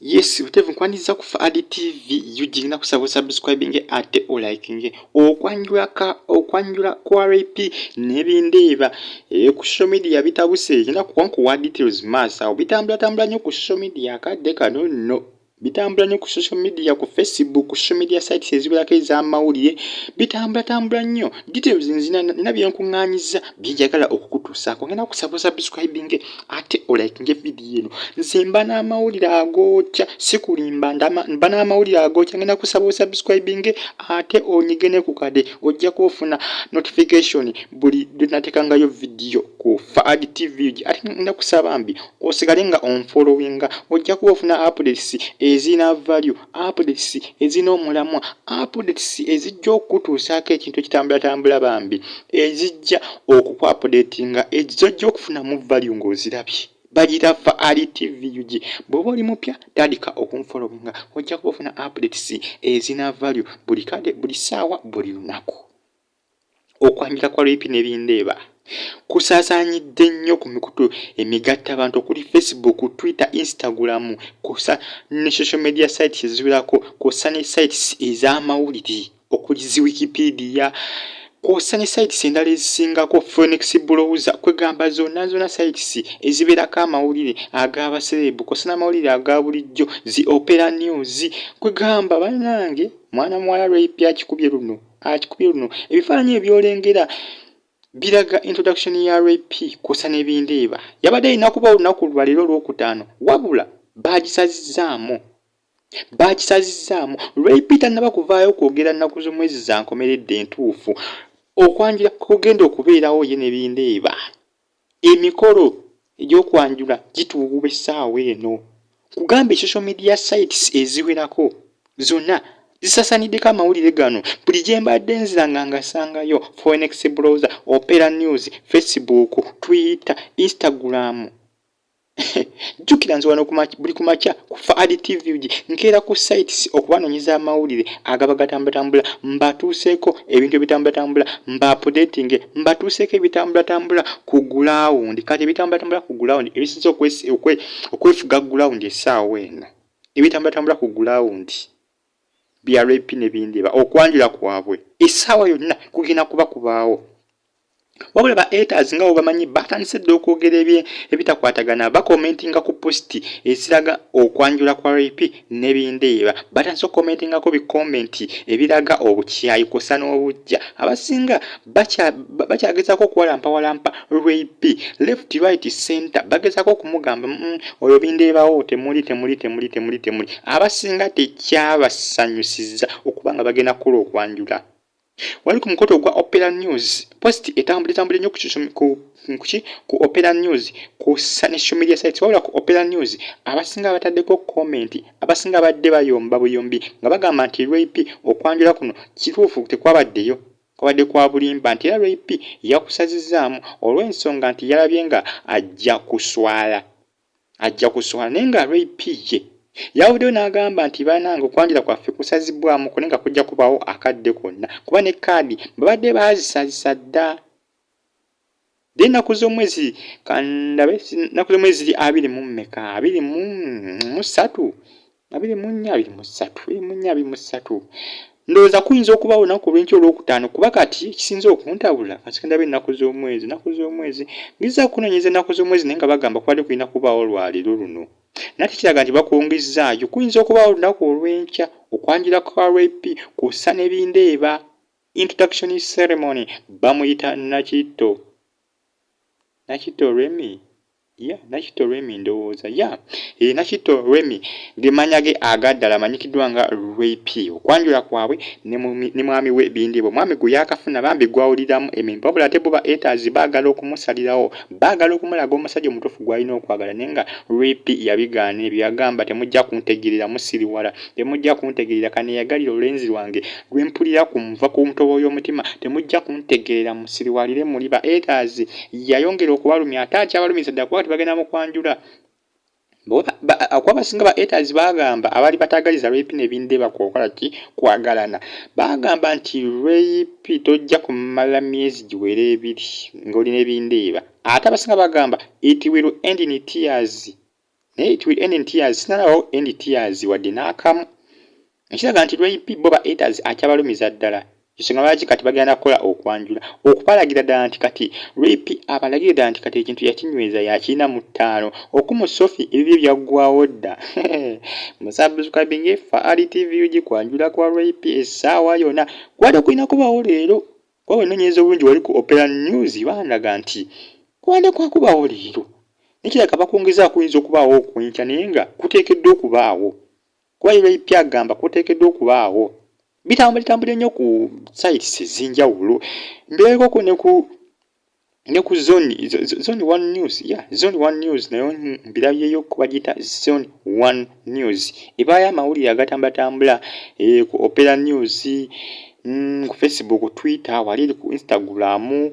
Yes, buteevu nkwaniriza ku Fahad TV UG. Nakusaba osubscribing ate oliking. Okwanjula ka okwanjula kwa Ray P n'ebindeeba ku social media bitabuse. Ngenda kuwa nkuwa details maaso awo. Bitambulatambula nnyo ku social media akadde kano nno, bitambula nnyo ku social media, ku Facebook, ku social media sites eziwerako ez'amawulire, bitambulatambula nnyo. Details nzina nina byenkuŋŋaanyiza byenjagala okukutuusaako. Ngenda kusaba osubscribing ate olikinge vidiyo eno. Nze mba n'amawulire agookya, sikulimba, mba n'amawulire agookya. Ngenda kusaba osubscribing ate onyige ne ku kade, ojja kuba ofuna notification buli lwenateekangayo vidiyo ku Fahad TV. Ate ngenda kusaba mbi osigale nga onfollowinga, ojja kuba ofuna updates ezirina value, updates ezirina omulamwa, updates ezijja okukutuusaako ekintu ekitambulatambula bambi, ezijja okukuupdatinga, ezojja okufunamu value ng'ozirabye. Bagira Fahad TV UG. Bw'oba oli mupya, tandika okunfollowinga, ojja kuba ofuna updates ezirina value buli kade, buli ssaawa, buli lunaku. Okwanjula kwa Ray P n'ebindeeba kusaasaanyidde nnyo ku mikutu emigatta abantu okuli Facebook, Twitter, Instagram, kw'ossa ne social media sites eziwerako, kw'ossa ne sites ez'amawulire okuli zi Wikipedia, kw'ossa ne sites endala ezisingako, Phoenix Browser, kwegamba zonna zonna sites ezibeerako amawulire ag'abasereebu, kw'ossa n'amawulire aga bulijjo, zi Opera News. Kwegamba bannange, mwana muwala Ray P akikubye luno, akikubye luno. Ebifaananyi ebyolengera biraga introduction ya Ray P kw'ossa n'ebindeeba. Yabadde erina kuba olunaku lwaleero Olwokutaano, wabula baagisazizzaamu, baakisazizzaamu. Ray P tannaba kuvaayo kwogera nnaku z'omwezi za nkomeredde entuufu okwanjula kugenda okubeerawo ye n'ebindeeba. Emikolo egy'okwanjula gituuba essaawa eno. Kugamba social media sites eziwerako zonna zisasaniddeko amawulire gano. Buli gye mbadde nzira nga ngasangayo: Phoenix Browser, Opera News, Facebook, Twitter, Instagram. Jjukira nze wano buli kumakya ku Fahad TV nkeera ku sites okubanoonyeza amawulire agaba gatambulatambula, mbatuuseeko ebintu ebitambulatambula, mba updating, mbatuuseeko ebitambulatambula ku ground. Kati ebitambulatambula ku ground ebisinze okwefuga ground essaawa eno, ebitambulatambula ku ground bya Ray P n'ebindeeba. Okwanjula kwabwe essaawa yonna kugenda kuba kubaawo, wabula ba haters nga bwebamanyi batandise dda okwogera ebitakwatagana. Bakomentinga ku post eziraga okwanjula kwa Ray P n'ebindeeba. Batandise okukomentingako bi comment ebiraga obukyayi kw'ossa n'obuggya. Abasinga bakyagezaako okuwalampawalampa Ray P left, right, center. Bagezaako okumugamba, oyo bindeebawo temuli, temuli, temuli, temuli, temuli." Abasinga tekyabasanyusizza okuba nga bagenda kukola okwanjula. Wali ku mukutu ogwa Opera News, post etambula etambula nnyo kuki ku Opera News, ku social media sites. Wabula ku Opera News abasinga bataddeko comment, abasinga badde bayomba buyombi nga bagamba nti Ray P okwanjula kuno kituufu tekwabaddeyo, kwabadde kwa bulimba, nti era Ray P yakusazizzaamu olw'ensonga nti yalabye nga ajja kuswala, ajja kuswala. Naye nga Ray P ye yavuddeyo n'agamba nti, "Bannange, okwanjula kwaffe kusazibwamu naye nga kujja kubaawo akadde konna," kuba ne kaadi babadde baazisazisa dda. Dde ennaku z'omwezi, kandabe, ennaku z'omwezi ziri 20 mu mmeka? 23, 24, 23, 24, 23. Ndowooza kuyinza okubaawo olunaku olw'enkya Olwokutaano, kuba kati ekisinze okuntabula, kasooke ndabe ennaku z'omwezi. Ennaku z'omwezi ngezaako okunoonyereza ennaku z'omwezi, naye nga bagamba kubadde kulina kubaawo lwaleero luno, naye ate kiraga nti bakwongezzaayo. Kuyinza okubaawo olunaku olw'enkya okwanjula kwa Ray P kw'ossa n'ebindeeba. Introduction ceremony, bamuyita Nakitto, Nakitto Remi, ya Nakitto Remi, ndowooza ya Nakitto Remi ge mannya ge agaddala, amanyikiddwa nga Ray P. Okwanjula kwabwe ne mwami we Bindeeba, omwami gwe yaakafuna bambi gwawuliramu emirimu, wabula ate bo ba haters baagala okumusalirawo, baagala okumulaga omusajja omutuufu gw'alina okwagala. Naye nga Ray P yabigaana ebyo, yagamba, "Temujja kuntegeerera, musiriwala, temujja kuntegeerera, kaneeyagalire olulenzi lwange lwe mpulira kunva ku ntobo y'omutima, temujja kuntegeerera, musiriwalire muli." Ba haters yayongera okubalumya, ate akyabalumiza ddala, kuba tebagenda mu kwanjula. Okuba abasinga ba haters baagamba, abaali bataagaliza Ray P n'ebindeeba kukola ki, kwagalana, baagamba nti, "Ray P tojja kumala myezi giwera 2 ng'olina ebindeeba." Ate abasinga bagamba, "It will end in tears." Naye it will end in tears. Sinalabawo end tears wadde n'akamu, ekiraga nti Ray P bo ba haters akyabalumiza ddala. Ensonga lwaki kati bagenda kukola okwanjula, okubalagira ddala nti kati Ray P abalagire ddala nti kati ekintu yakinyweza, yakirina mu ttaano. Okumu Sophie ebibye byaggwawo dda. Musubscribing Fahad TV UG. Kwanjula kwa Ray P essaawa yonna kwali kulina kubawo leero, kuba bwe obulungi wali ku Opera News bandaga nti kwali kwakubawo leero. Nekiraka bakwongezaako, kuyinza okubaawo okwenkya, naye nga kuteekeddwa okubaawo, kuba Ray P agamba kuteekeddwa okubaawo. Bitambula litambula nnyo ku sites ez'enjawulo, mbeereko ne ku Zone One News ya, yeah, Zone One News nayo mbirabyeyo, bagiyita Zone One News, ebaayo amawulire agatambulatambula ku Opera News, ku Facebook, Twitter, wali eri ku Instagram,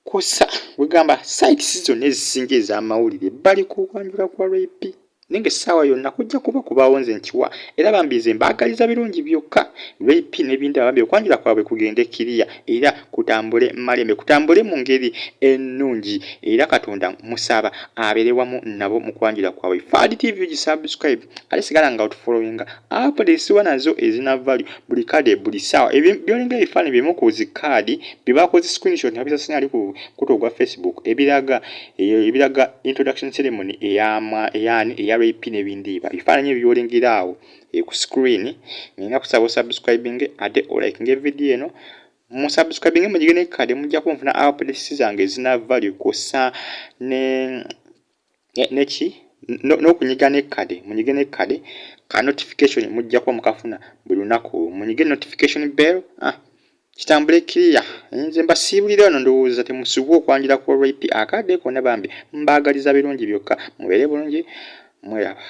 kusa wegamba sites zonna ezisinga ez'amawulire bali ku kwanjula kwa Ray P. Naye nga essaawa yonna kujja kuba kubaawo. Nze nkiwa era bambi, nze mbaagaliza birungi byokka Ray P n'ebintu. Bambi, okwanjula kwabwe kugende kiriya era kutambule malembe, kutambule mu ngeri ennungi, era Katonda musaba abeere wamu nabo mu kwanjula kwabwe. Fahad TV, gisubscribe ate sigala nga otufollowinga. Updates wa nazo ezina value buli kade, buli ssaawa. Byolinga ebifaananyi bimu ku zi kaadi bye bakoze screenshot nga bisasanya ali ku mukutu ogwa Facebook, ebiraga introduction ceremony eyama eyani eya Ray P n'ebindiiba. Ebifaananyi ebyo byolengera awo ku screen. Ngenda kusaba osubscribing ate olikinga evidiyo eno. Musubscribing, mugige ne kade, mujja kunfuna updates zange ezina value, kw'ossa ne neki n'okunyiga nekkade. Munyige nekkade ka notification, mujja kuba mukafuna buli lunaku. Munyige notification bell, ah, kitambule kiriya. Nze mbasiibulira wano, ndowooza temusubwa okwanjula ku Ray P akadde konna. Bambi, mbaagaliza birungi byokka, mubeere bulungi, mweraba.